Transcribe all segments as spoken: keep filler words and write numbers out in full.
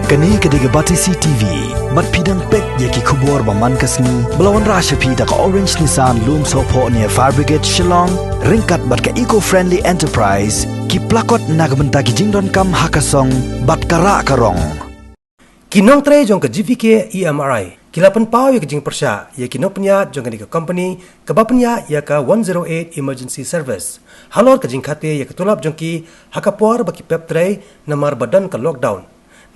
Kane ka dei ka Batesi T V. Bad phi dang peit ïa ki khubor ba man ka sngi ba la wanrah sha phi da ka Orange Nissan Lumsohphoh near Fire Brigade Shillong, ryngkat bad ka Eco Friendly Enterprise, ki plakot na ka bynta ki jingdonkam ha ka song bad ka rah ka rong. Ki nongtrei jong ka G V K E M R I ki la pynpaw ïa ka jingpyrshah ïa ki nongpynïaid jong kane ka company kaba pynïaid ïa ka one zero eight emergency service halor ka jingkhate ïa ka tulop jong ki ha ka por ba ki pep trei namar ba don ka lockdown.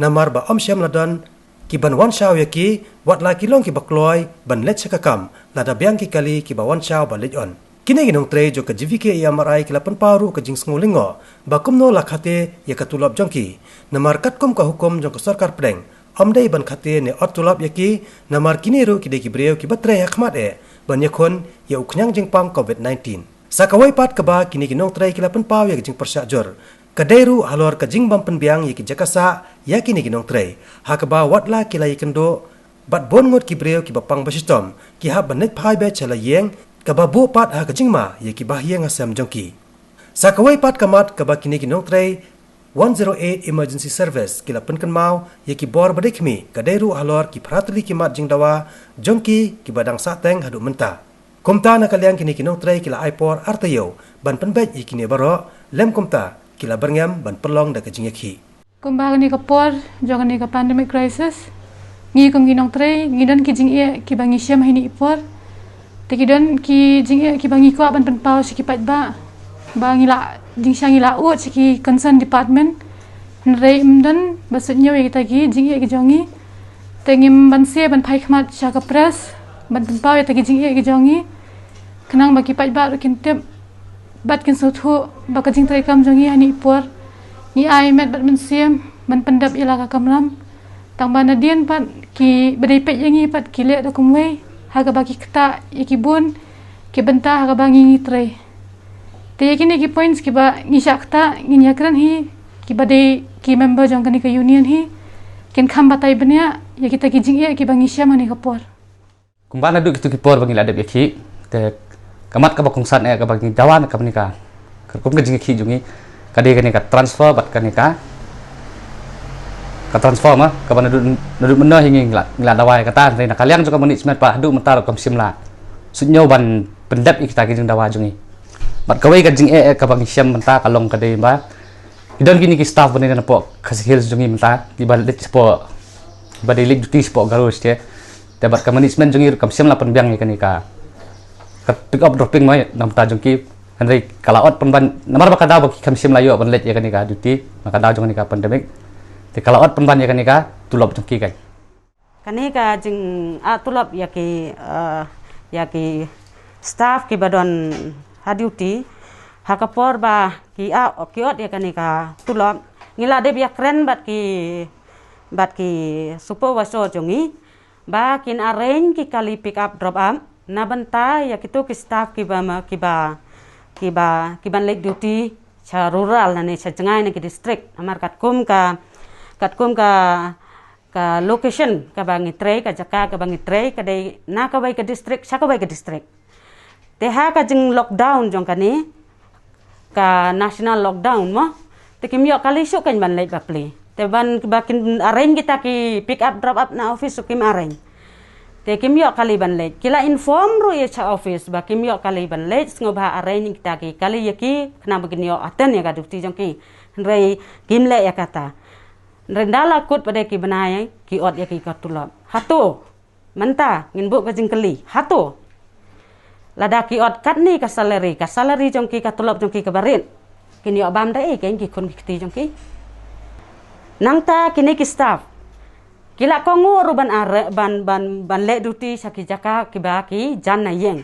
Namar ba ym shym la don ki ban wan shaw ïa ki, wat la ki long kiba kloi ban leit sha ka kam, lada biang ki kali kiba wan shaw ba leit on. Kine ki nongtrei jong ka G V K E M R I ki la pynpaw ruh ka jingsngew lyngngoh ba kumno la khate ïa ka tulop jong ki. Namar katkum ka hukum jong ka sorkar pdeng, ym dei ban khate ne ot tulop ïa ki, namar kine ruh ki dei ki briew kiba trei ha khmat eh ban ïakhun ïa u khñiang jingpang covid nineteen. Sa kawei pat kaba kine ki nongtrei ki la pynpaw ïa ka jingpyrshah jur ka dei ruh halor ka jingbym pynbiang ïa ki jaka sah ïa kine ki nongtrei, ha kaba wat la ki la ïakynduh bad bun ngut ki briew kiba pang ba shitom ki hap ban leit phai beit sha la ïing, kaba buh pat ha ka jingma ïa ki bahaïing hasem jong ki. Sa kawei pat ka mat kaba kine ki nongtrei one zero eight emergency service ki la pynkynmaw ïa ki bor ba dei khmih ka dei ruh halor ki phra tylli ki mat jingdawa jong ki kiba dang sahteng haduh mynta. Kumta na ka liang kine ki nongtrei ki la ai por ar taïew ban pynbeit ïa kine baroh, lem kumta ki la byrngem ban pynlong da ka jingïakhih. Kumba kane ka por jong kane ka pandemic crisis, ngi kum ki nongtrei ngi don ki jingeh kiba ngi shem ha ine i por. Te ki don ki jingeh kiba ngi kwah ban pynpaw sha ki paidbah ba ngi la, jingshisha ngi la ud sha ki concern department. Hynrei ym don ba suidñiew ïa kita ki jingeh ki jong ngi. Te ngim banse ban phai khmat sha ka press ban pynpaw ïa kita ki jingeh ki jong ngi, khnang ba ki paidbah ruh kin tip bad kin sngewthuh ba ka jingtrei kam jong ngi ha ine i por ngi ai met bad mynsiem ban pyndep ïa la ka kamram. Tang ba nadien pat kiba dei peit ïa ngi pat ki leh da kumwei ha kaba ki ktah ïa ki bun ki bynta ha kaba ngi ngi trei. Te ïa kine ki points kiba ngi shah ktah ngin ïakren hi, kiba dei ki member jong kane ka union hi kin kham batai bniah ïa kita ki jingeh kiba ngi shem ha kane ka por. Kumba naduh kito ki por ba ngi la dep ïakhih, te ka mat kaba kongsan eh kaba ngi dawa na kane ka, ka rukom ka jingïakhih jong ngi ka dei kane ka transfer bad kane ka, ka transfer ma kaba naduh, naduh mynno hi ngi la, ngi la dawa ïa kata, hynrei na ka liang jong ka management pat haduh mynta ruh kam shym la suidñiew ban pyndep ïa kita ki jingdawa jong ngi. Bad kawei ka jingeh eh kaba ngi shem mynta ka long ka dei ba ki don kine ki staff ba dei napoh Khasi Hills jong ngi mynta kiba leit shapoh, ba dei leit duty shapoh Garo State. Te bad ka management jong ngi ruh kam shym la pynbiang ïa kane ka, ka pick up dropping ma na bynta jong ki. Hynrei ka la ot pynban namar ba ka daw ba ki kam shym la ïoh ban leit ïa kane ka duty na ka daw jong kane ka pandemic. Te ka la ot pynban ïa kane ka tulop jong ki kan. Kane ka jing, ah, tulop ïa ki, eh, ïa ki staff kiba don ha duty ha ka por ba ki, ah, ki ot ïa kane ka tulop, ngi la dep ïakren bad ki, bad ki supervisor jong ngi ba kin arrange ki kali pick up drop up na bynta ïa kito ki staff kiba ma, kiba, kiba, kiban leit duty sha rural lane sha jngai na ki district. Namar katkum ka, katkum ka, ka location kaba ngi trei, ka jaka kaba ngi trei ka dei na kawei ka district sha kawei ka district. Te ha ka jing lockdown jong kane ka national lockdown mo, te kim ïoh kali shuh kan ban leit bapli. Te ban ba kin arrange kita ki pick up drop up na office ruh kim arrange. Te kim ïoh kali ban leit. Ki la inform ruh ïa sha office ba kim ïoh kali ban leit, sngewbha arrange kita ki kali ïa ki khnang ba kin ïoh attend ïa ka duty jong ki. Hynrei kim leh ïa kata. Hynrei ynda la kut pat de ki bnai ki ot ïa ki ka tulop. Hato mynta ngin buh ka jingkylli, hato lada ki ot katne ka salary, ka salary jong ki, ka tulop jong ki kaba rit, kin ïoh bam da ei kein ki khun ki kti jong ki? Nangta kine ki staff ki la kohnguh ruh ban ar, ban, ban, ban leh duty sha ki jaka kiba ki jan na ïing.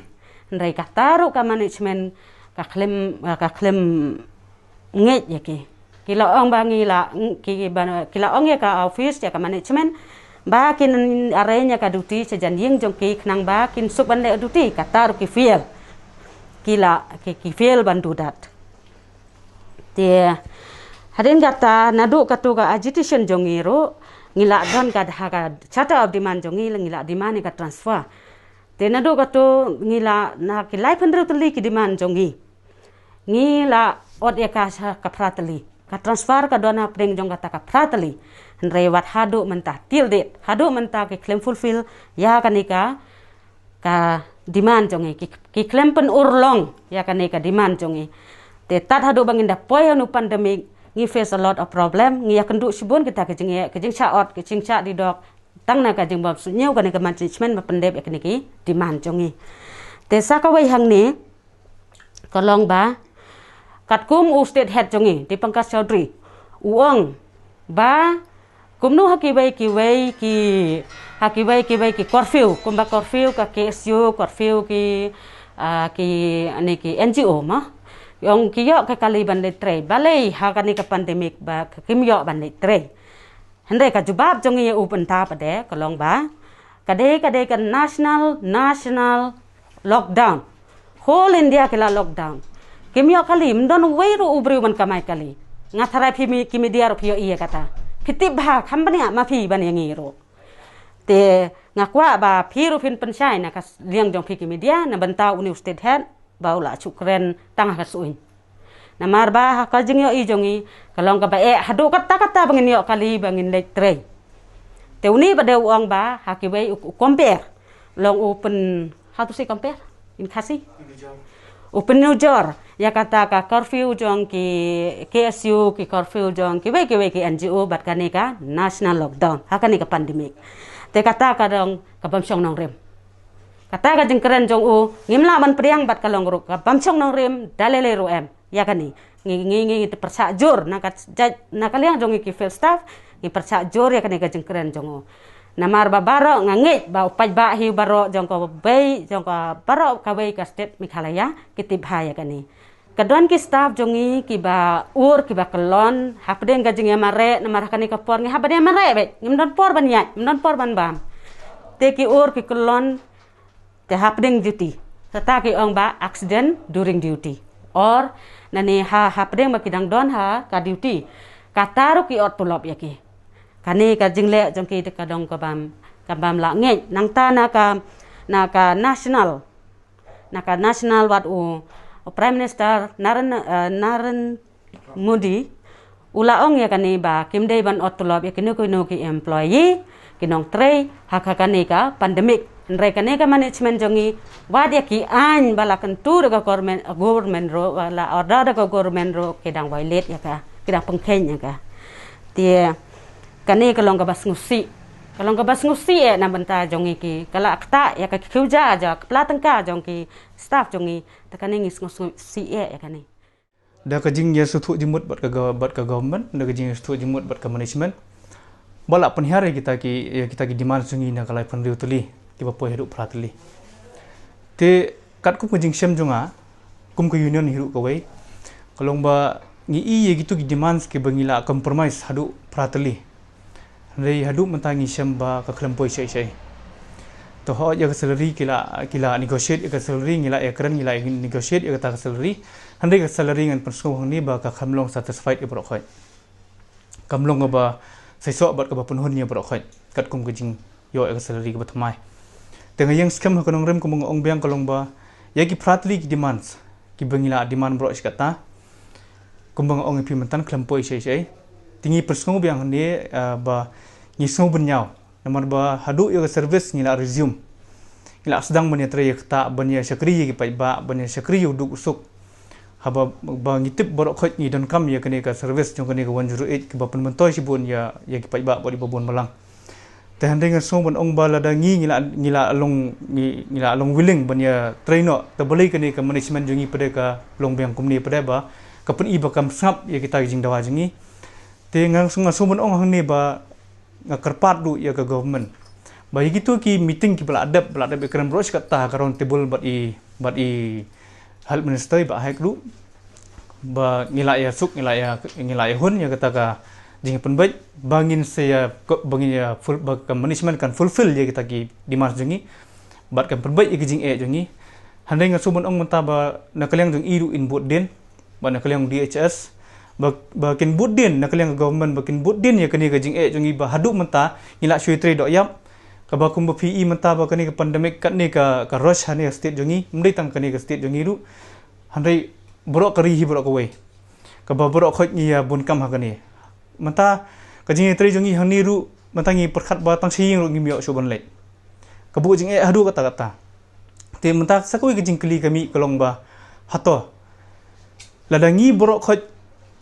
Hynrei kata ruh ka management ka khlem, ka khlem ngeit ïa ki. Ki la ong ba ngi la, ki ba, ki la ong ïa ka office, ïa ka management ba kin arrange ïa ka duty sha jan ïing jong ki khnang ba kin suk ban leh duty, kata ruh ki fail. Ki la, ki, ki fail ban do that. Te hadien kata naduh katu ka agitation jong ngi ruh ngi la don ka, ha ka charter of demand jong ngi, ngi la demand ïa ka transfer. Te naduh katu ngi la, na ki laiphew hynriew tylli ki demand jong ngi, ngi la ot ïa ka sha ka phra tylli. Ka transfer ka don hapdeng jong kata ka phra tylli. Hynrei wat haduh mynta, till date, haduh mynta ki khlem fulfill ïa kane ka, ka demand jong ngi, ki, ki khlem pynurlong ïa kane ka demand jong ngi. Te tad haduh ba ngin da poi ha une u pandemic, ngi face a lot of problem, ngi ïakynduh shibun kita ki jingeh, ki jingshah ot, ki jingshah didok, tang na ka jingbym suidñiew kane ka management ba pyndep ïa kane ki demand jong ngi. Te sa kawei hangne, ka long ba, katkum u state head jong ngi, Dipankar Chaudhary, u ong ba, kumno ha kiwei kiwei ki, ha kiwei kiwei ki curfew, kumba curfew ka K S U, curfew ki, ah, ki, ne ki N G O ma. Ong ki ïoh ka kali ban leit trei, balei ha kane ka pandemic ba kim ïoh ban leit trei. Hynrei ka jubab jong ngi ïa u bynta pat de, ka long ba, ka dei, ka dei ka national, national lockdown. Whole India ki la lockdown. Kim ïoh kali, ym don uwei ruh u briew ban kamai kali. Nga tharai phi mi, ki media ruh phi ïohi ïa kata. Phi tip bha, kham bniah ma phi ban ïa ngi ruh. Te nga kwah ba phi ruh phin pynshai na ka liang jong phi ki media, na bynta une u state head, ba u la shu kren tang ha ka suiñ. Namar ba ha ka jingïohi jong ngi, ka long kaba eh haduh katta katta ba ngin ïoh kali ba ngin leit trei. Te une pat de u ong ba, ha kiwei u, u compare. Long u pyn, how to say compare in Khasi? U pynujor ïa kata ka curfew jong ki K S U, ki curfew jong kiwei kiwei ki N G O bad kane ka national lockdown ha kane ka pandemic. Te kata ka dang ka bym shong nongrim. Kata ka jingkren jong u, ngim lah ban pdiang bad ka long ruh, ka bym shong nongrim da lei lei ruh em. Ïa kane, ngi, ngi, ngi, ngi pyrshah jur, na ka jait, na ka liang jong ngi ki field staff, ngi pyrshah jur ïa kane ka jingkren jong u. Namar ba baroh nga ngeit ba u paidbah hi baroh jong ka bei, jong ka baroh kawei ka state Meghalaya, ki tip bha ïa kane. Ka don ki staff jong ngi kiba ur, kiba kyllon, hapdeng ka jingïamareh, namar ha kane ka por ngi hap ban ïamareh beit, ngim don por ban ïaid, ngim don por ban bam. Te ki ur, ki kyllon, te hapdeng duty. Kata ki ong ba accident during duty. Or, nane ha, hapdeng ba ki dang don ha ka duty. Kata ruh ki ot tulop ïa ki. Kane ka jingleh jong ki te ka dang ka bym, ka bym lah ngeit. Nangta na ka, na ka national. Na ka national wat u, u Prime Minister Naren, eh, Naren Modi, u la ong ïa kane ba, kim dei ban ot tulop ïa kino kino ki employee, ki nongtrei, ha ka kane ka pandemic. Hynrei kane ka management jong ngi, wat ïa ki aiñ ba la kyntu da ka government, government ruh, ba la order da ka government ruh, ki dang violate ïa ka, ki dang pynkheiñ ïa ka. Te, kane ka long kaba sngewsih. Ka long kaba sngewsih eh na bynta jong ngi ki, ka la ktah ïa ka khiew ja, ja, ka pla tyngka jong ki staff jong ngi, te kane ngi sngewsih eh ïa kane. Da ka jingïasngewthuh jingmut bad ka go-, bad ka government, da ka jingïasngewthuh jingmut bad ka management. Ba la pynhiar ïa kita ki, ïa kita ki demand jong ngi na ka laiphew hynriew tylli, kiba poi haduh phra tylli. Te katkum ka jingshem jong nga, kum ka union hi ruh kawei, ka long ba ngi i ïa kitu ki demands kiba ngi la compromise haduh phra tylli. Hynrei haduh mynta ngi shem ba ka khlem poi shai shai. To hooid ïa ka salary ki la, ki la negotiate ïa ka salary, ngi la ïakren, ngi la negotiate ïa kata ka salary. Hynrei ka salary ngan pynsngew hangne ba ka khlem long satisfied ïa baroh khoit. Kam long kaba shisha bad kaba pynhun ïa baroh khoit. Katkum ka jingïoh ïa ka salary kaba thymmai. Te nga ïeng skhem ha ka nongrim kumba nga ong biang ka long ba ïa ki phra tylli ki demands kiba ngi la demand baroh shi katta. Kumba nga ong ïa phi mynta khlem poi shai shai. Te ngi pynsngew biang hangne, ah, ba ngi sngew bynñiaw. Namar ba haduh ïa ka service ngi la resume. Ngi la sdang ban ïatrei ïa kata, ban ïashakri ïa ki paidbah, ban ïashakri ïa u duk u suk. Haba, ba ngi tip baroh khoit ngi donkam ïa kane ka service jong kane ka one zero eight kaba pynmyntoi shibun ïa, ïa ki paidbah bad ïa ba bun balang. Te hynrei nga sngew ban ong ba lada ngi, ngi la, ngi la long, ngi, ngi la long willing ban ïatrei noh, te balei kane ka management jong ngi pat de ka long biang kumne pat de ba ka pyni ba kam sngap ïa kita ki jingdawa jong ngi. Te nga sngew, nga sngew ban ong hangne ba nga kyrpad ruh ïa ka government. Ba ïa kitu ki meeting kiba la dep, ba la dep ïakren baroh shi katta ha ka round table bad i, bad i health minister i Bah Haikp ruh. Ba ngi la ïasuk, ngi la ïa, ngi la ïahun ïa kata ka jingpynbeit, ba ngin sa ïa, ba ngin ïa full, ba ka management kan fulfill ïa kita ki demands jong ngi. Bad kan pynbeit ïa ki jingeh jong ngi. Hynrei nga sngew ban ong mynta ba na ka liang jong i ruh in bud dien. Bad na ka liang D H S, ba, ba kin bud dien, na ka liang ka government, ba kin bud dien ïa kane ka jingeh jong ngi ba haduh mynta ngi la shu ïatrei doh ïap. Kaba kumba phi i mynta ba kane ka pandemic katne ka, ka rush ha kane ka state jong ngi, ym dei tang kane ka state jong ngi ruh. Hynrei baroh ka ri hi baroh kawei. Kaba baroh khoit ngi ïa bun kam ha kane. Mynta Ka jingïatrei jong ngi hangne ruh mynta ngi pyrkhat ba tang shi ïing ruh ngim ïoh shuh ban leit. Ka buh jingeh haduh katta katta. Te mynta sa kawei ka jingkylli ka mih ka long ba, hato lada ngi baroh khoit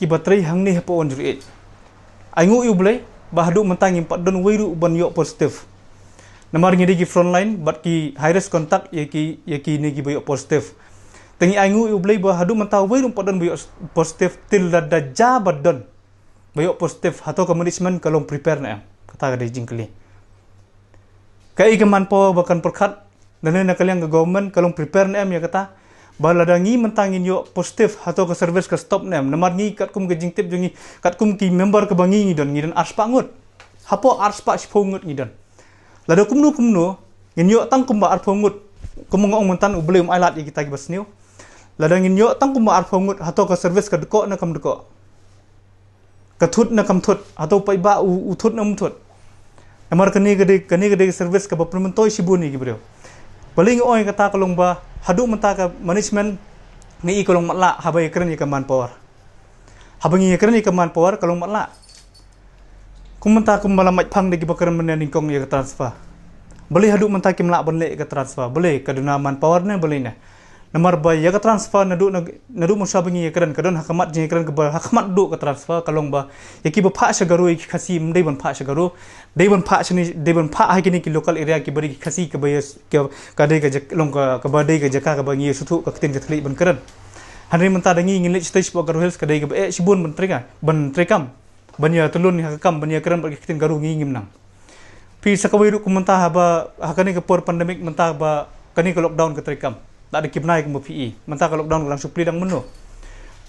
kiba trei hangne hapoh Wanjur H, ai nguh ïa U Blei ba haduh mynta ngim pat don uwei ruh ban ïoh positive. Namar ngi dei ki frontline bad ki high risk contact ïa ki, ïa kine kiba ïoh positive. Te ngi ai nguh ïa U Blei ba haduh mynta uwei ruh ngim pat don ba ïoh positive. Te lada ja ba don ba ïoh positive, hato ka management ka long prepare ne em? Kata ka dei jingkylli. Kaei ka manpower ba kan pyrkhat, lane na ka liang ka government ka long prepare ne em ïa kata? Ba lada ngi mynta ngin ïoh positive, hato ka service ka stop ne em? Namar ngi katkum ka jingtip jong ngi, katkum ki member kaba ngi ngi don, ngi don arspah ngut. Hapoh arspah shiphew ngut ngi don. Lada kumno kumno ngin ïoh tang kumba arphew ngut, kum nga ong mynta, U Blei um ailad ïa kita kiba sniew. Lada ngin ïoh tang kumba arphew ngut, hato ka service ka dkoh ne kam dkoh? Ka thut ne kam thut? Hato u paidbah u, u thut ne um thut? Namar kane ka dei, kane ka dei ka service kaba pynmyntoi shibun ïa ki briew. Balei nga ong ïa kata ka long ba haduh mynta ka management ngi i ka long matlah haba ïakren ïa ka manpower. Haba ngi ïakren ïa ka manpower ka long matlah. Kum mynta kumba la mait phang da kiba kren mynne nyngkong ïa ka transfer. Balei haduh mynta kim lah ban leh ïa ka transfer? Balei, ka duna manpower ne balei ne? Namar ba ïa ka transfer naduh na, naduh mynshwa ba ngi ïakren, ka don ha khmat jingïakren kaba ha khmat duh ka transfer ka long ba ïa kiba phah sha Garo, ïa ki Khasi ym dei ban phah sha Garo. Dei ban phah shane, dei ban phah ha kine ki local area kiba dei ki Khasi, kaba ïa, ka, ka dei ka jak-, long ka, kaba dei ka jaka kaba ngi ïa sngewthuh ka ktien ka thylliej ban kren. Hynrei mynta da ngi ngin leit shatei shapoh Garo Hills, ka dei kaba eh shibun ban trei ka, ban trei kam, ban ïa tylli ha ka kam, ban ïa kren bad ka ktien Garo, ngi ngim nang. Phi, sa kawei ruh kum mynta haba ha kane ka por pandemic mynta ba kane ka lockdown ka trei kam. Da da ki bnai kumba phi i. Mynta ka lockdown ka dang shu plie dang mynno.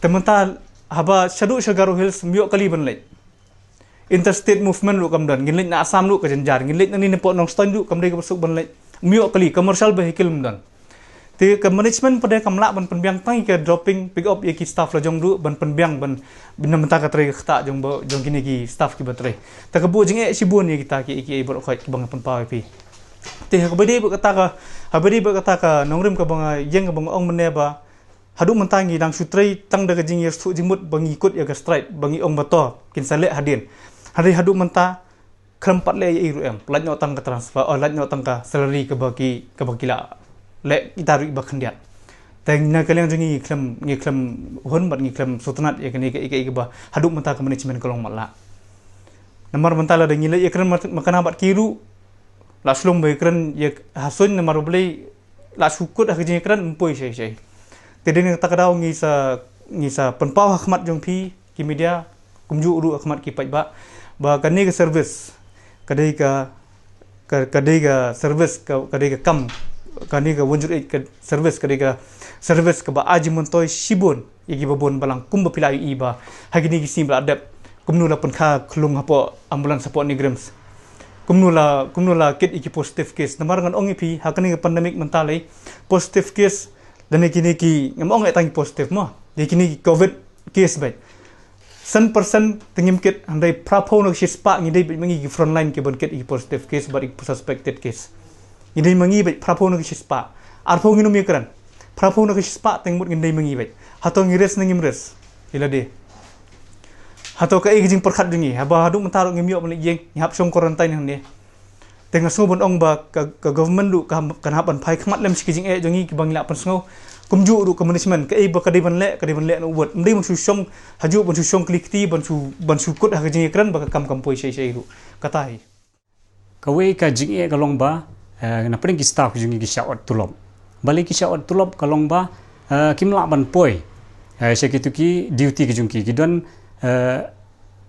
Te mynta haba shaduh sha Garo Hills ym ïoh kali ban leit. Interstate movement ruh kam don. Ngin leit na Assam ruh ka jynjar. Ngin leit nangne napoh Nongstoiñ ruh kam dei kaba suk ban leit. Ym ïoh kali, commercial vehicle ym don. Te ka management pat de kam lah ban pynbiang tang ïa ka dropping pick up ïa ki staff la jong ruh ban pynbiang ban, ban na mynta ka trei ka ktah jong ba, jong kine ki staff kiba trei. Te ka buh jingeh shibun ïa kita ki, ki, ki baroh khoit kiba nga pynpaw ïa phi. Te haba dei bad kata ka, haba dei bad kata ka nongrim kaba nga ïeng kaba nga ong mynne ba haduh mynta ngi dang shu trei tang da ka jingïasngewthuh jingmut ba ngi kut ïa ka strike ba ngi ong ba to kin sa leh hadien. Hynrei haduh mynta khlem pat leh ei ei ruh em, lait noh tang ka transfer, oh, lait noh tang ka salary kaba ki, kaba ki la leh kita ruh iba khyndiat. Te na ka liang jong ngi khlem, ngi khlem hun bad ngi khlem sngewtynnat ïa kane ka, ïa ka, ïa kaba haduh mynta ka management ka long matlah. Namar mynta lada ngi leit ïakren mat-, makna bad ki ruh, la shlong ba ïakren ïa ha suiñ namar U Blei la shu kut ha ka jingïakren ym poi shai shai. Te dei na kata ka daw ngi sa, ngi sa pynpaw ha khmat jong phi ki media, kumjuh ruh ha khmat ki paidbah, ba kane ka service ka dei ka, ka, ka dei ka service ka, ka dei ka kam, kane ka Wanjur H ka service ka dei ka service kaba ai jingmyntoi shibun ïa kiba bun balang kumba phi la ïohi ba ha kine ki sngi ba la dep kumno la pynkha khlung hapoh ambulance hapoh NEIGRIHMS. Kumno la, kumno la kit ïa ki positive case. Namar ngan ong ïa phi ha kane ka pandemic mynta lei positive case lane kine ki, ngam ong ïa tang ki positive mo, ïa kine ki covid case beit. San percent te ngim kit, hynrei phraphew na ka shispah ngi dei beit ma ngi ki frontline kiban kit ïa ki positive case bad ïa ki suspected case. Ngi dei ma ngi beit phraphew na ka shispah. Arphew ngin ym ïakren. Phraphew na ka shispah te ngim mut ngin dei ma ngi beit. Hato ngi risk ne ngim risk? Ïa lade. Hato kaei ka jingpyrkhat jong ngi? Haba haduh mynta ruh ngim ïoh ban leit ïing, ngi hap shong quarantine hangne. Te nga sngew ban ong ba ka, ka government ruh ka, kan hap ban phai khmat lem sha ki jingeh jong ngi kiba ngi lah pynsngew. Kumjuh ruh ka management, kaei ba ka dei ban leh, ka dei ban leh noh wut. Ym dei ban shu shong hajuh, ban shu shong kli kti, ban shu, ban shu kut ha ka jingïakren ba ka kam kam poi shai shai ruh. Kata hi. Kawei ka jingeh ka long ba, eh, na pdeng ki staff jong ngi ki shah ot tulop. Balei ki shah ot tulop ka long ba, eh, kim lah ban poi, eh, sha kitu ki duty ki jong ki. Ki don, eh,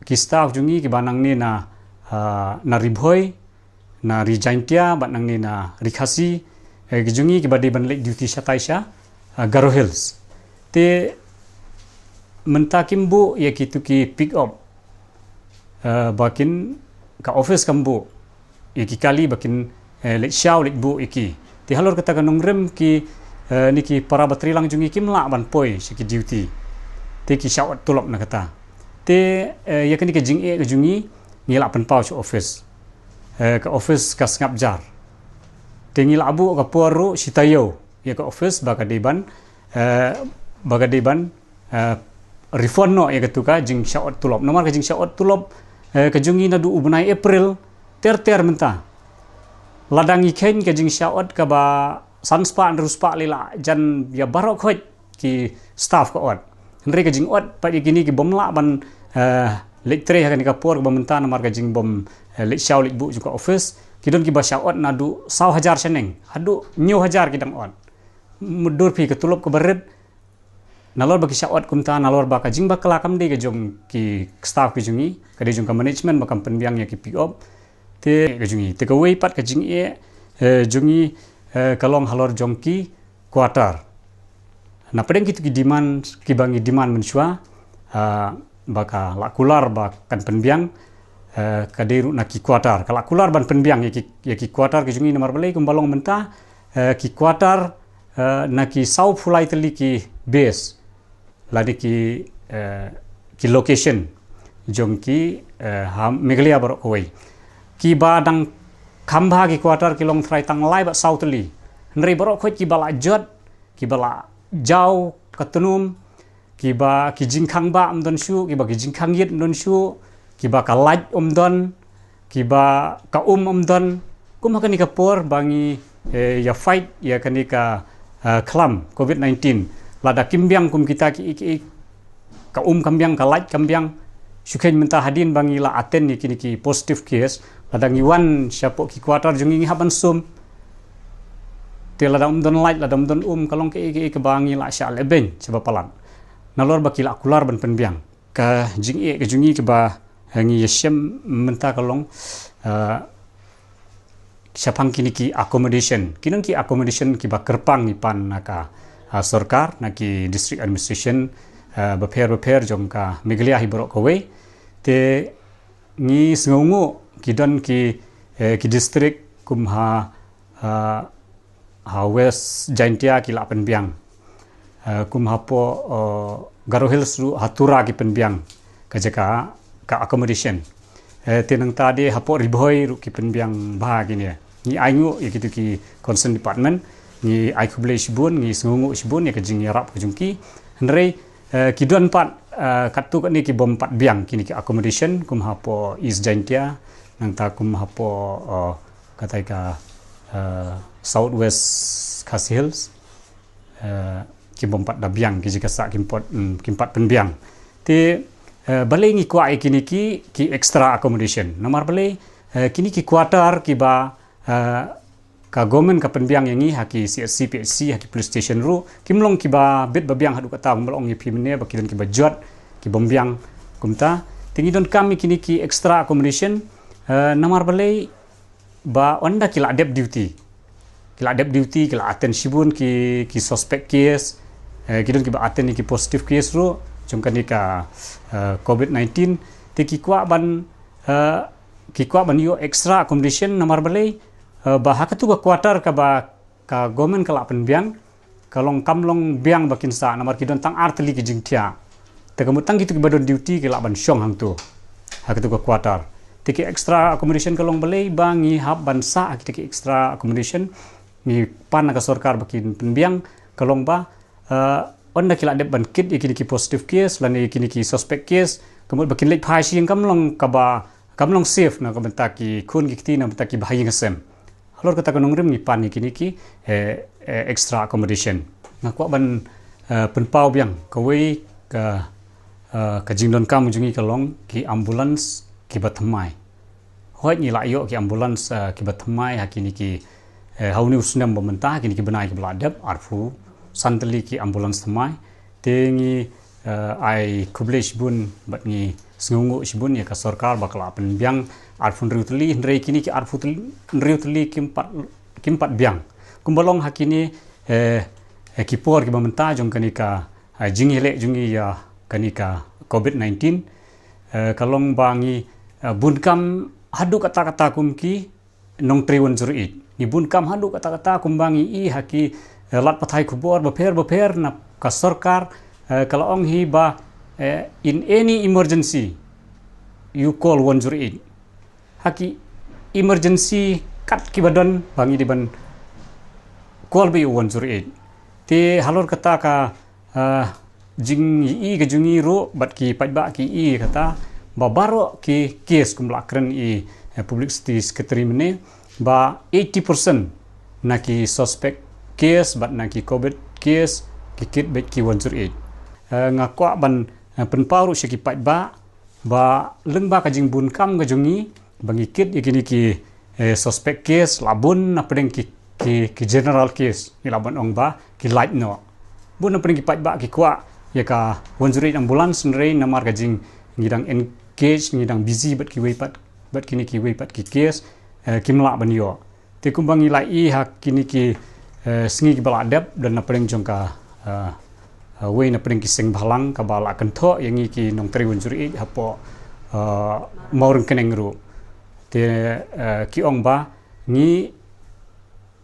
ki staff jong ngi kiba nangne na, eh, na Ri Bhoi, na Ri Jaintia, bad nangne na Ri Khasi, eh, ki jong ngi kiba dei ban leit duty shatai sha, eh, Garo Hills. Te mynta kim buh ïa kitu ki pick up, eh, ba kin, ka office kam buh ïa ki kali ba kin, eh, leit shaw leit buh ïa ki. Te halor kata ka nongrim ki, eh, ne ki para batri lang jong ngi kim lah ban poi sha ki duty. Te ki shah ot tulop na kata. Te, eh, ïa kane ka jingeh ka jong ngi ngi lah pynpaw sha office. Eh, ka office ka sngap jar. Te ngi lah buh ka por ruh shi taïew ïa ka office ba ka dei ban, eh, ba ka dei ban, eh, refund noh ïa katu ka jingshah ot tulop. Namar ka jingshah ot tulop, Eh, ka jong ngi naduh u bnai April ter ter mynta. Lada ngi kheiñ ka jingshah ot kaba san spah hynriew spah lei la jan ïa baroh khoit ki staff ka ot. Hynrei ka jing ot pat ïa kine ki bym lah ban, eh, leit trei ha kane ka por kaba mynta namar ka jingbym, eh, leit shaw leit buh jong ka office. Ki don kiba shah ot naduh saw hajar shaneng haduh hynñiew hajar ki dang ot. Mutdur phi ka tulop kaba rit. Nalor ba ki shah ot kumta, nalor ba ka jingbakla kam dei ka jong ki staff ki jong ngi, ka dei jong ka management ba kam pynbiang ïa ki pick up. Te ka jong ngi, te kawei pat ka jingeh, eh, jong ngi, eh, ka long halor jong ki quarter. Na pdeng kitu ki demand, kiba ngi demand mynshuwa, ah, ba ka la kular ba kan pynbiang, eh, ka dei ruh na ki quarter. Ka la kular ban pynbiang ïa ki, ïa ki quarter ki jong ngi namar balei kumba long mynta, eh, ki quarter, eh, na ki saw phew lai tylli ki base. Lane ki, eh, ki location jong ki, eh, ha Meghalaya baroh kawei. Kiba dang kham bha ki quarter ki long trai tang lai bad saw tylli. Hynrei baroh khoit kiba la jot, kiba la jaw ka tnum, kiba ki jingkhang bah ym don shuh, kiba ki jingkhang ïit ym don shuh, kiba ka light ym don, kiba ka um ym don, kum ha kane ka por ba ngi, eh, ïa fight ïa kane ka, eh, khlam covid nineteen. Lada kim biang kum kita ki, ki, ka um kam biang, ka light kam biang, shu kheiñ mynta hadien ba ngi la attend ïa kine ki positive case, lada ngi wan shapoh ki quarter jong ngi ngi hap ban sum. Te lada ym don light, lada ym don um, ka long kaei kaei kaba ngi la shah lehbeiñ shaba palat. Nalor ba ki la kular ban pynbiang. Ka jingeh ka jong ngi kaba, eh, ngi ïashem mynta ka long, eh, shaphang kine ki accommodation. Ki don ki accommodation kiba kyrpang ngi pan na ka, eh, sorkar, na ki district administration, eh, bapher bapher jong ka Meghalaya hi baroh kawei. Te ngi sngewnguh ki don ki, eh, ki district kum ha, eh, ha West Jaintia ki la pynbiang. Eh, kum hapoh, eh, Garo Hills ruh ha Tura ki pynbiang ka jaka ka accommodation. Eh, te nangta de hapoh Ri Bhoi ruh ki pynbiang bha kine. Ngi ainguh ïa kitu ki concern department, ngi ai khublei shibun, ngi sngewnguh shibun ïa ka jingïarap ka jong ki. Hynrei, eh, ki don pat, eh, katto katne ki bym pat biang kine ki accommodation kum hapoh East Jaintia, nangta kum hapoh, eh, katai ka, eh, South West Khasi Hills. Eh, ki bym pat da biang ki jaka sah kim pat, mm, kim pat pynbiang. Te, eh, balei ngi kwah ïa kine ki, ki extra accommodation. Namar balei, eh, kine ki quarter kiba, eh, ka government ka pynbiang ïa ngi ha ki C H C, P H C, ha ki police station ruh, kim long kiba bit ba biang haduh katta, kumba long ïa phi mynne ba ki don kiba jot, ki bym biang kumta. Te ngi donkam ïa kine ki extra accommodation, eh, namar balei ba ynda ki la dep duty. Ki la dep duty, ki la attend shibun ki, ki suspect case, eh, ki don kiba attend ki positive case ruh jong kane ka, eh, covid nineteen. Te ki kwah ban, eh, ki kwah ban ïoh extra accommodation namar balei, eh, ba ha katu ka quarter kaba ka government ka la pynbiang, ka long kam long biang ba kin sah namar ki don tang ar tylli ki jingthiah. Te ka mut tang kitu kiba don duty ki lah ban shong hangtu ha katu ka quarter. Te ki extra accommodation ka long balei ba ngi hap ban sah ha kita ki extra accommodation, ngi pan na ka sorkar ba kin pynbiang, ka long ba, eh, ynda ki la dep ban kit ïa kine ki positive case lane ïa kine ki suspect case, ka mut ba kin leit phai sha ïing kam long kaba, kam long safe na ka bynta ki khun ki kti, na ka bynta kiba ha ïing ha sem. Halor kata ka nongrim ngi pan ïa kine ki, eh, eh, extra accommodation. Nga kwah ban, eh, pynpaw biang kawei ka, eh, ka jingdonkam jong ngi ka long ki ambulance kiba thymmai. Hooid ngi la ïoh ki ambulance, eh, kiba thymmai ha kine ki, eh, ha une u snem ba mynta, ha kine ki bnai kiba la dep, arphew san tylli ki ambulance thymmai. Te ngi, eh, ai khublei shibun bad ngi sngewnguh shibun ïa ka sorkar ba ka la pynbiang arphew hynriew tylli, hynrei kine ki arphew hynriew tylli kim pat, kim pat biang. Kumba long ha kine, eh, eh, ki por kiba mynta jong kane ka, eh, jingïaleh jong ngi ïa kane ka covid nineteen, eh, ka long ba ngi, eh, bun kam haduh katta katta kum ki nongtrei one zero eight. Ngi bun kam haduh katta katta kumba ngi i ha ki, eh, lad pathai khubor bapher bapher na ka sorkar, eh, ka la ong hi ba, eh, in any emergency you call one zero eight. Ha ki emergency kat kiba don ba ngi dei ban call ba ïa u one zero eight. Te halor kata ka, eh, jingïohi ka jong ngi ruh bad ki paidbah ki i kata ba baroh ki case kum la kren i, eh, publicity secretary mynne, ba eighty percent na ki suspect case bad na ki covid case ki kit bad ki wan jur eit. Eh, nga kwah ban, eh, pynpaw ruh sha ki paidbah ba lyngba ka jingbun kam ka jong ngi ba ngi kit ïa kine ki, eh, suspect case la bun na pdeng ki, ki, ki general case, ngi la ban ong ba ki lait noh. Bun na pdeng ki paidbah ki kwah ïa ka wan jur eit ambulance, hynrei namar ka jing ngi dang engage, ngi dang busy bad kiwei pat, bad kine kiwei pat ki case, eh, kim lah ban ïoh. Te kumba ngi la ïohi ha kine ki, eh, sngi kiba la dep, don na pdeng jong ka, eh, eh, wei na pdeng ki seng bhalang kaba la kynthoh ïa ngi ki nongtrei wan jur eit hapoh, eh, Mawryngkneng ruh. Te, eh, ki ong ba ngi,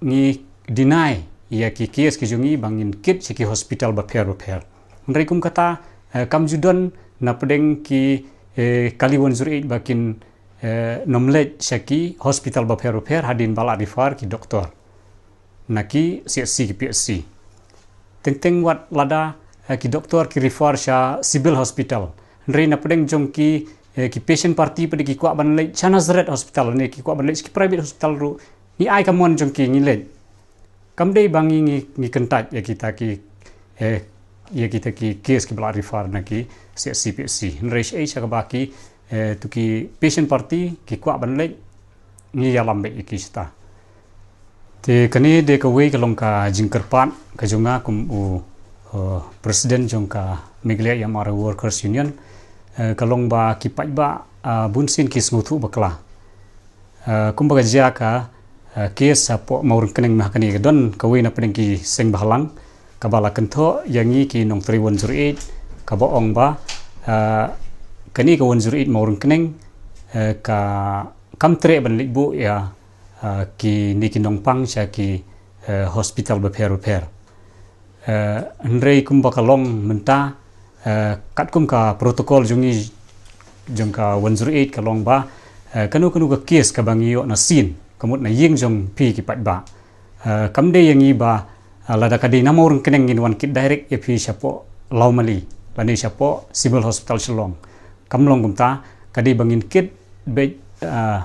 ngi deny ïa ki case ki jong ngi ba ngin kit sha ki hospital bapher bapher. Hynrei kum kata, eh, kam ju don na pdeng ki, eh, kali wan jur eit ba kin, eh, nym leit sha ki hospital bapher bapher hadien ba la refer ki doktor na ki C H C ki P H C. Teng teng wat lada, eh, ki doktor ki refer sha civil hospital, hynrei na pdeng jong ki, eh, ki patient party pat ki kwah ban leit sha Nazareth Hospital ne ki kwah ban leit sha ki private hospital ruh, ngi ai ka mon jong ki, ngi leit. Kam dei ba ngi, ngi, ngi kyntait ïa kita ki, eh, ïa kita ki case kiba la refer na ki C H C P H C. Hynrei shaei sha kaba ki, eh, to ki patient party ki kwah ban leit, ngi ïalam beit ïa ki shata. Te kane dei kawei ka long ka jingkyrpad ka jong nga kum u, eh, president jong ka Meghalaya E M R I Workers Union, eh, ka long ba ki paidbah, ah, bunsien ki sngewthuh bakla. Eh, kumba ka jia ka, eh, case hapoh Mawryngkneng mynta kane, ka don kawei na pdeng ki seng bhalang kaba la kynthoh ïa ngi ki nongtrei wan jur eit kaba ong ba, eh, kane ka wan jur eit Mawryngkneng, eh, ka kam treh ban leit buh ïa, eh, kine ki nongpang sha ki, eh, hospital bapher bapher. Eh, hynrei kumba ka long mynta, eh, katkum ka protocol jong ngi, jong ka wan jur eit, ka long ba, eh, kano kano ka case kaba ngi ïoh na sien, ka mut na ïing jong phi ki paidbah, eh, kam dei ïa ngi ba, eh, lada ka dei na Mawryngkneng ngin wan kit direct ïa phi shapoh Lawmali lane shapoh Civil Hospital Shillong. Kam long kumta, ka dei ba ngin kit beit, eh,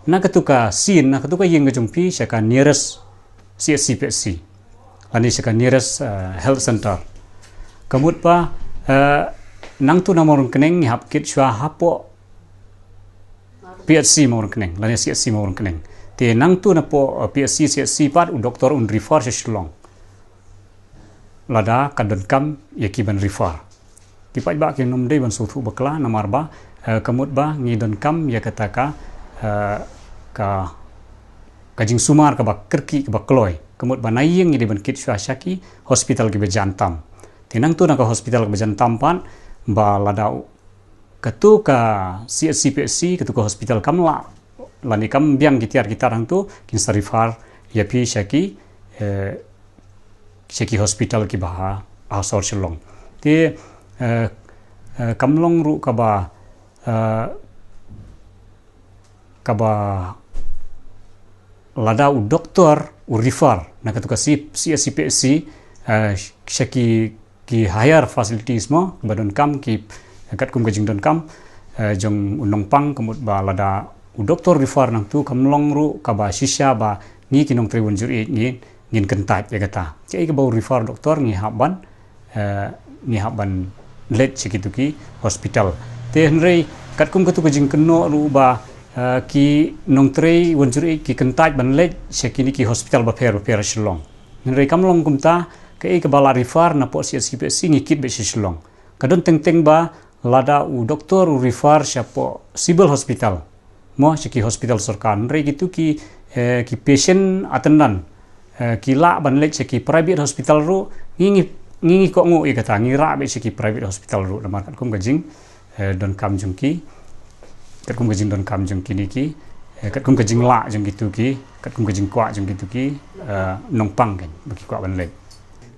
na katu ka sien, na katu ka ïing ka jong phi sha ka nearest C H C P H C lane sha ka nearest, eh, health center. Ka mut ba, eh, nangtu na Mawryngkneng ngi hap kit shuwa hapoh P H C Mawryngkneng lane C H C Mawryngkneng. Te nangtu napoh, eh, P H C, C H C pat u doktor un refer sha Shillong lada ka donkam ïa ki ban refer. Ki paidbah kin nym dei ban sngewthuh bakla namar ba, eh, ka mut ba ngi donkam ïa kata ka, eh, ka, ka jingsumar kaba kyrkieh kaba kloi. Ka mut ba na ïing ngi dei ban kit shuwa sha ki hospital kiba jan tam. Te nangtu na ka hospital kaba jan tam pat, ba lada u, katu ka C H C P H C, katu ka hospital kam lah lane kam biang ki tiar ki tar hangtu, kin sa refer ïa phi sha ki, eh, sha ki hospital kiba ha, ha sor Shillong. Te, eh, eh, kam long ruh kaba, eh, kaba lada u doktor u refer na katu ka C-, C H C P H C, eh, sha ki, ki higher facilities mo, ba donkam ki, katkum ka jingdonkam, eh, jong u nongpang, ka mut ba lada u doktor refer nangtu, kam long ruh kaba shisha ba ngi ki nongtrei wan jur eit ngin, ngin kyntait ïa kata. Kaei kaba u refer doktor ngi hap ban, eh, ngi hap ban leit sha kitu ki hospital. Te hynrei katkum katu ka jingkynnoh ruh ba, eh, ki nongtrei wan jur eit ki kyntait ban leit sha kine ki hospital bapher bapher ha Shillong. Hynrei kam long kumta, kaei kaba la refer napoh C H C P H C ngi kit beit sha Shillong. Ka don teng teng ba lada u doktor u refer shapoh Civil Hospital mo, sha ki hospital sorkar. Hynrei kitu ki, eh, ki patient attendant, eh, ki lah ban leit sha ki private hospital ruh, ngi, ngi, ngi, ngi kohnguh ïa kata, ngi rah beit sha ki private hospital ruh namar katkum ka jing, eh, donkam jong ki, katkum ka jingdonkam jong kine ki, eh, katkum ka jinglah jong kitu ki, katkum ka jingkwah jong kitu ki, eh, nongpang kan, ba ki kwah ban leit.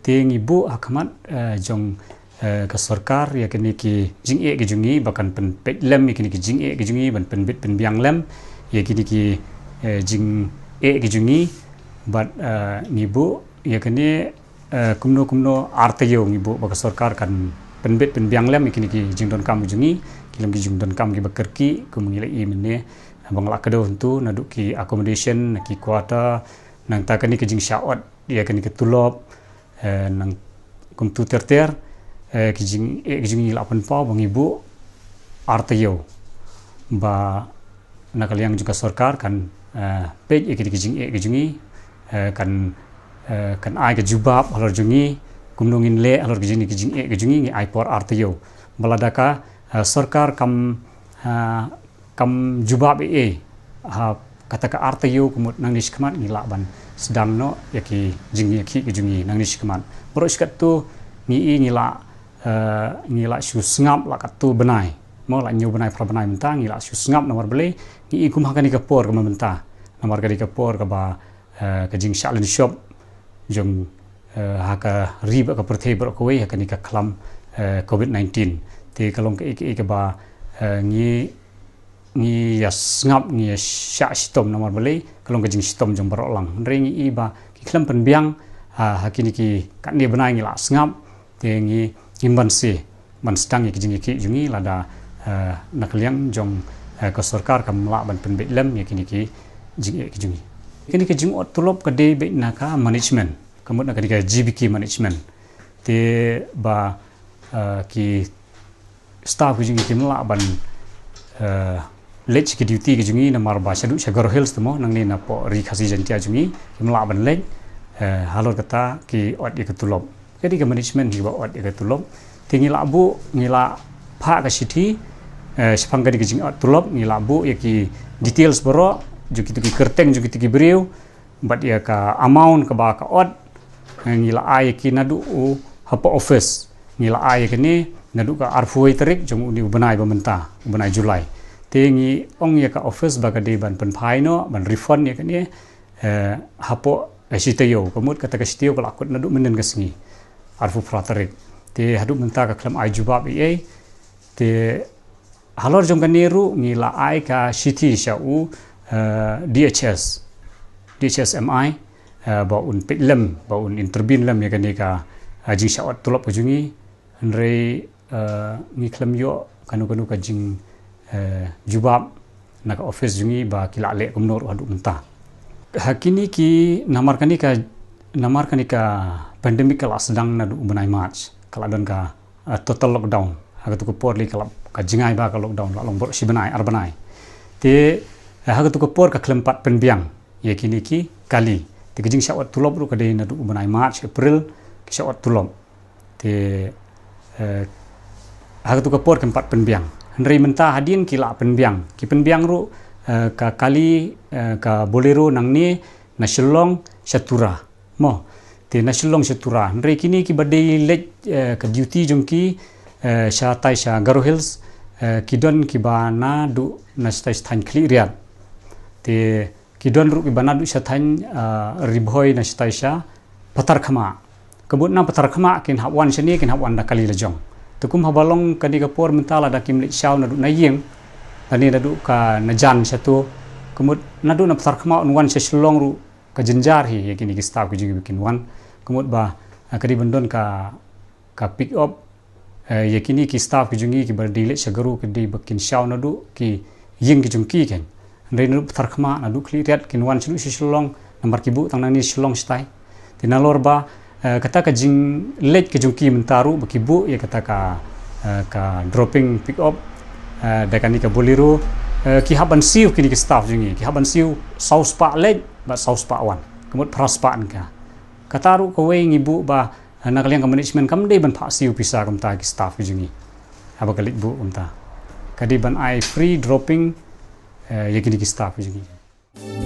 Te ngi buh ha khmat, eh, jong, eh, ka sorkar ïa kine ki jingeh ki jong ngi, ba kan pynpeit lem ïa kine ki jingeh ki jong ngi, ban pynbit pynbiang lem ïa kine ki, eh, jingeh ki jong ngi, bad, eh, ngi buh ïa kine, eh, kumno kumno ar taïew ngi buh ba ka sorkar kan, pynbit pynbiang lem ïa kine ki jingdonkam jong ngi, ki lem ki jingdonkam kiba kyrkieh, kum ngi la ïohi mynne, ba nga la kdew hangtu, naduh ki accommodation, na ki quarter, nangta kane ka jingshah ot ïa kane ka tulop, eh, nang kumtu ter ter, eh, ki jingeh ki jong ngi la pynpaw ba ngi buh ar taïew. Ba na ka liang jong ka sorkar kan, eh, peit ïa kine ki jingeh ki jong ngi, eh, kan, eh, kan ai ka jubab halor jong ngi, kumno ngin leh halor ki jing, ki jingeh ki jong ngi, ngi ai por ar taïew. Ba lada ka, eh, sorkar kam, eh, kam jubab ei ei ha kata ka ar taïew, ka mut nangne shakhmat ngi lah ban sdang noh ïa ki jingïakhih ki jong ngi nangne shakhmat. Baroh shi katto ngi i ngi lah, eh, ngi lah shu sngap lah katto bnai. Mo lah hynñiew bnai phra bnai mynta ngi lah shu sngap namar balei ngi i kum ha kane ka por kaba mynta. Namar kane ka por kaba, eh, ka jingshah lynshop jong, eh, ha ka ri bad ka pyrthei baroh kawei ha kane ka khlam, eh, covid nineteen. Te ka long kaei kaei kaba, eh, ngi ngi ïa sngap, ngi ïa shah shitom namar balei ka long ka jingshitom jong baroh lang. Hynrei ngi i ba ki khlem pynbiang, ah, ha kine ki katne bnai ngi lah sngap, te ngi ngim banse ban sdang ïa ki jingïakhih jong ngi lada, eh, na ka liang jong, eh, ka sorkar kam lah ban pynbeit lem ïa kine ki jingeh ki jong ngi. Kine ki jingot tulop ka dei beit na ka management, ka mut na kane ka G B K management. Te ba, eh, ki staff ki jong ngi kim lah ban, eh, leit sha ki duty ki jong ngi namar ba shaduh sha Garo Hills te mo nangne napoh Ri Khasi Jaintia jong ngi kim lah ban leit, eh, halor kata ki ot ïa ka tulop. Ka dei ka management kiba ot ïa ka tulop. Te ngi lah buh, ngi lah phah ka shithi, eh, shaphang ka dei ka jingot tulop, ngi lah buh ïa ki details baroh jong kito ki kyrteng jong kito ki briew, bad ïa ka amount kaba ka ot, eh, ngi la ai ïa ki naduh u hapoh office. Ngi la ai ïa kane naduh ka arphew wei tarik jong une u bnai ba mynta, u bnai July. Te ngi ong ïa ka office ba ka dei ban pynphai noh, ban refund ïa kane, eh, hapoh, eh, shi taïew, ka mut kata ka shi taïew ka la kut naduh mynnin ka sngi, arphew phra tarik. Te haduh mynta ka khlem ai jubab ei ei. Te halor jong kane ruh ngi la ai ka shithi sha u, eh, D H S, D H S M I, eh, ba un peit lem, ba un intervene lem ïa kane ka, eh, jingshah ot tulop ka jong ngi. Hynrei, eh, ngi khlem ïoh kano kano ka jing, eh, jubab na ka office jong ngi ba ki la leh kumno ruh haduh mynta. Ha kine ki namar kane ka, namar kane ka pandemic ka la sdang naduh u bnai March, ka la don ka, eh, total lockdown. Ha katu ka por lei ka la, ka jngai ba ka lockdown la long baroh shi bnai, ar bnai. Te, eh, ha katu ka por ka khlem pat pynbiang ïa kine ki kali. Te ka jingshah ot tulop ruh ka dei naduh u bnai March, April, ki shah ot tulop. Te, eh, ha katu ka por kim pat pynbiang. Hynrei mynta hadien ki la pynbiang. Ki pynbiang ruh, eh, ka kali, eh, ka Bolero nangne na Shillong sha Tura. Mo. Te na Shillong sha Tura. Hynrei kine kiba dei leit, eh, ka duty jong ki, eh, shatai sha Garo Hills, eh, ki don kiba naduh na shatai sha thaiñ Khliehriat. Te ki don ruh kiba naduh sha thaiñ, ah, Ri Bhoi na shatai sha Patharkhmah. Ka mut na Patharkhmah kin hap wan shane, kin hap wan da kali la jong. Te kum haba long kane ka por mynta lada kim leit shaw naduh na ïing, lane naduh ka na jan shato. Ka mut naduh na Patharkhmah un wan sha Shillong ruh ka jynjar hi ïa kine ki staff ki jong ngi ba kin wan. Ka mut ba, ah, ka dei ban don ka ka pick up, eh, ïa kine ki staff ki jong ngi kiba dei leit sha Garo, ki dei ba kin shaw naduh ki ïing ki jong ki kan. Hynrei naduh Patharkhmah, naduh Khliehriat kin wan shaduh sha Shillong, namar ki buh tang nangne Shillong shatai. Te nalor ba, eh, kata ka jingleit ki jong ki mynta ruh ba ki buh ïa kata ka, eh, ka dropping pick up, eh, da kane ka Bolero, eh, ki hap ban siew kine ki staff jong ngi, ki hap ban siew saw spah leit bad saw spah wan. Ka mut phra spah nangta. Kata ruh kawei ngi buh ba, eh, na ka liang ka management kam dei ban phah siew pisa kumta ki staff ki jong ngi. Haba ka leit buh kumta. Ka dei ban ai free dropping, eh, ïa kine ki staff ki jong ngi.